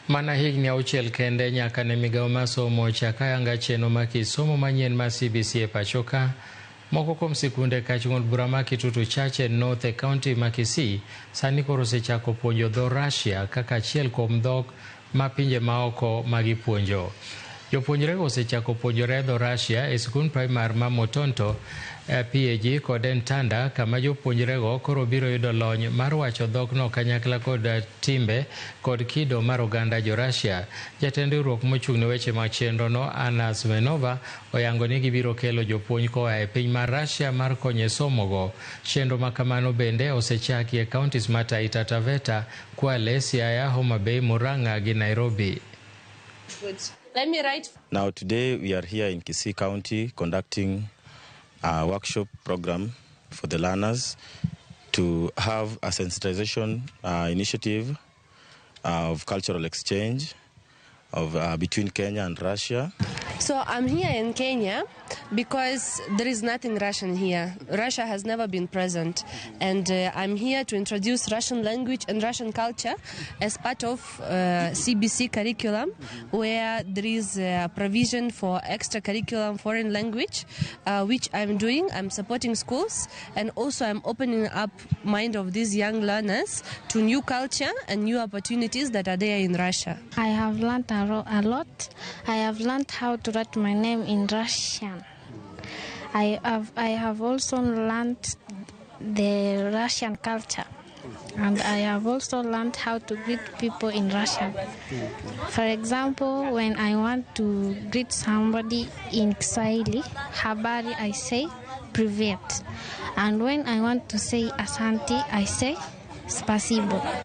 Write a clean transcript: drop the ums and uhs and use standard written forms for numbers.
Mana higni 6 kende nyaka ne migawo mar somo chak ayanga chenro mar kit somo manyien mar CBC e pacho ka. Moko kuom sikunde kach ng'ut bura ma Kitutu Chache North e kaunti ma Kisii sani koro osechako puonjo dho Russia kaka achiel kuom dhok ma pinje maoko ma gipuonjo. Jopuonjrego osechako puonjore dho Russia e sikund primar ma Motonto, PAG kod Ntanda kama jopuonjrego koro biro yudo lony mar wacho dhokno kanyakla kod timbe kod kido mar oganda jo Russia. Jatend riwruok mochung' ne weche mag chenrono Anna Smenova oyango ni gibiro kelo jopuonj koa e piny mar Russia mar konyo e somogo. Chenro ma kamano bende osechaki e counties ma Taita Taveta, Kwale, Siaya, Homa Bay, Murang'a gi Nairobi. Good. Let me write. Now today we are here in Kisii County conducting a workshop program for the learners to have a sensitization initiative of cultural exchange of between Kenya and Russia. So I'm here in Kenya because there is nothing Russian here. Russia has never been present. And I'm here to introduce Russian language and Russian culture as part of CBC curriculum, where there is a provision for extra curriculum foreign language, which I'm doing. I'm supporting schools, and also I'm opening up mind of these young learners to new culture and new opportunities that are there in Russia. I have learned a lot. I have learned how to write my name in Russian. I have also learned the Russian culture, and I have also learned how to greet people in Russian. For example, when I want to greet somebody in Kiswahili, habari, I say privet. And when I want to say asante, I say spasibo.